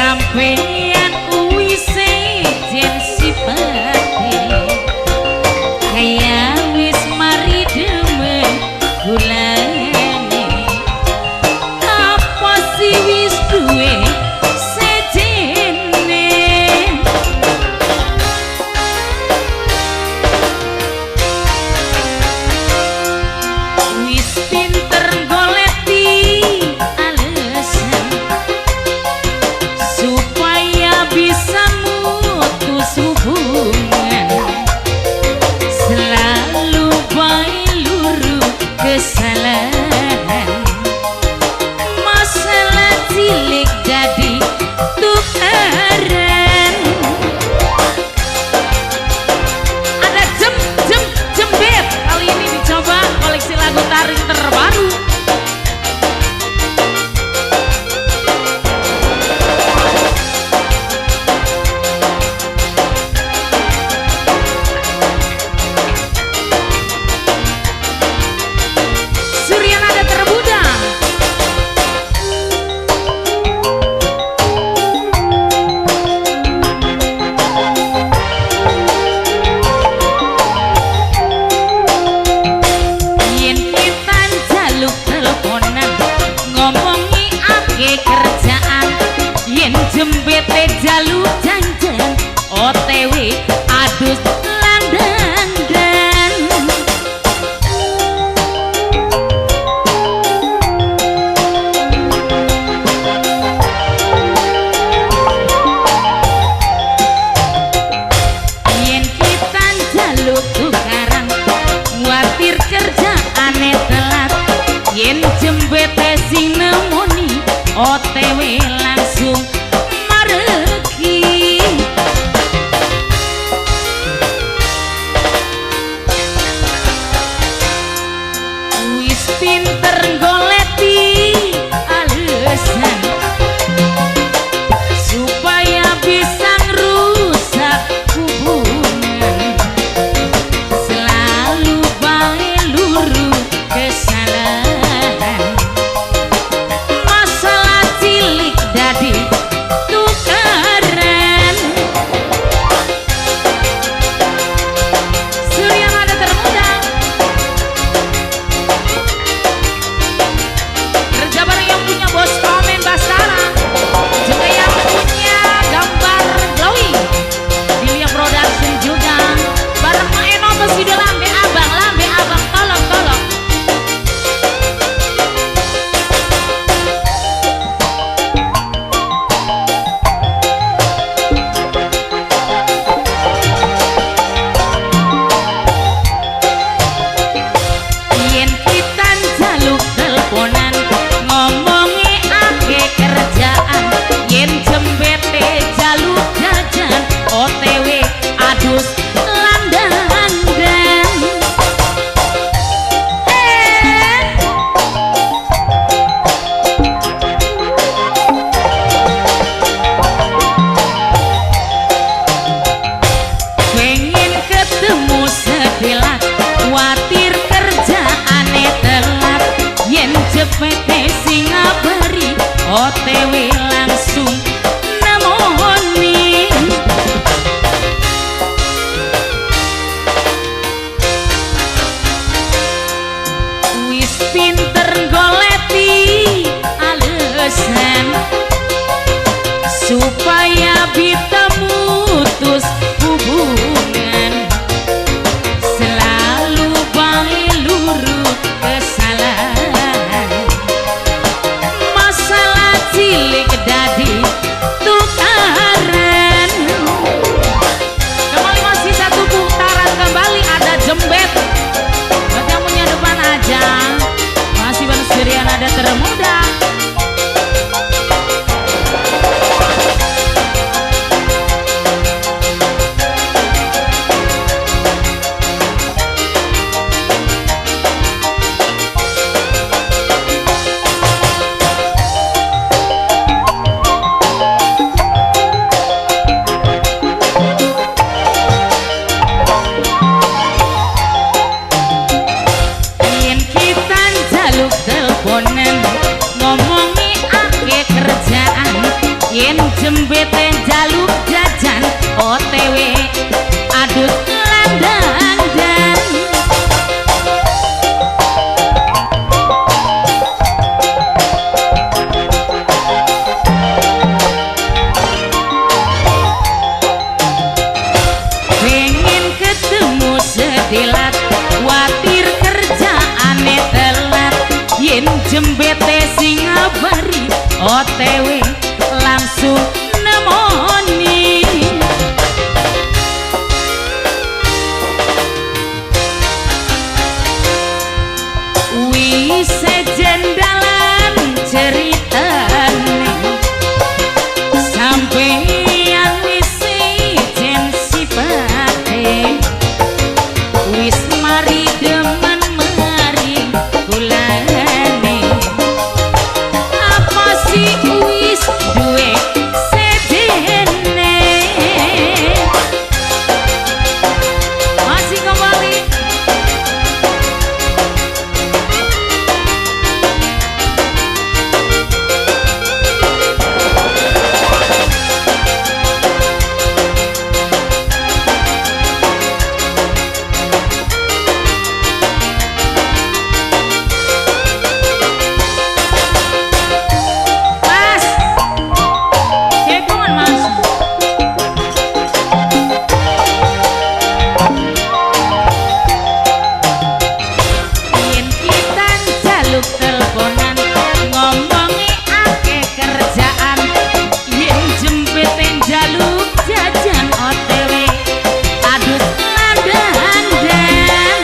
Sampeyan kuwi sejen sipate, kaya wis mari demen gulane. Apa sih wis duwe sejene? Wis pinter goleti alasan supaya bisa mutus hubungan. Selalu bae luru kesalahan, masalah cilik jadi tukaran. Ada jem jem jembet kali ini dicoba koleksi lagu taring terbaru. Surya Nada termuda. Yen kita njaluk teleponan ngomongi ake kerjaan, yen jembete jaluk janjian OTW adus landandan. Yen kita njaluk tukaran kuatir kerjaane telat, yen jembete sing nemoni OTW langsung mareki. Wis pinter goleti alasan supaya bisa ngrusak hubungan. Selalu bae luru kesalahan, masalah cilik dadi tukaran. Surya Nada termuda kerja bareng yang punya bos Komen Bastara, juga yang punya gambar glowing Dilia Production, juga bareng Maeno Pesido Lambe Abang, Lambe Abang tolong tolong. Yen kita njaluk teleponan ngomongi ake kerjaan, yen jembete jaluk jajan OTW adus landandan. Pengen ketemu sedelat kuatir kerjaane telat, yen jepete sing ngabari OTW langsung nemoni. Wis pinter goleti alasan supaya bisa mutus hubungan. Selalu bae luru kesalahan, masalah cilik dadi Yen jembete jaluk jajan OTW adus landandan. Pengen ketemu sedilat, watir kerjaane telat. Yen jembete sing ngabari OTW langsung nemoni. Wis sejendalan ceritane, sampeyan wis sejen sipate. Wis mari demen mari kulane, apa sih wis duwe sedene. Masih kembali Mas, kepungan Mas. Yen kita jaluk teleponan, ngomongi akeh kerjaan. Yen jempete jaluk jajan OTW adus landandan.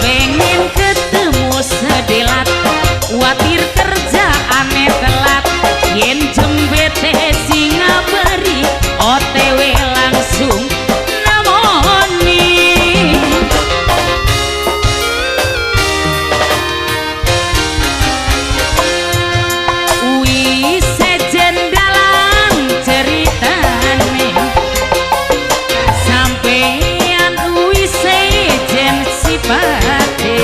Pengen ketemu sedelat, watir kerjaane telat. Yen jembete sing ngabari OTW langsung nemoni. Wis sejendalan ceritane, sampeyan wis sejen sipate.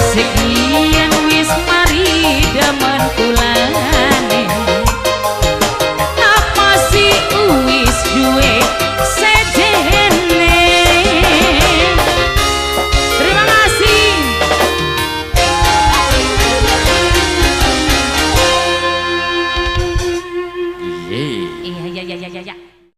Sekian wis mari demen kulane, apa sih wis duwe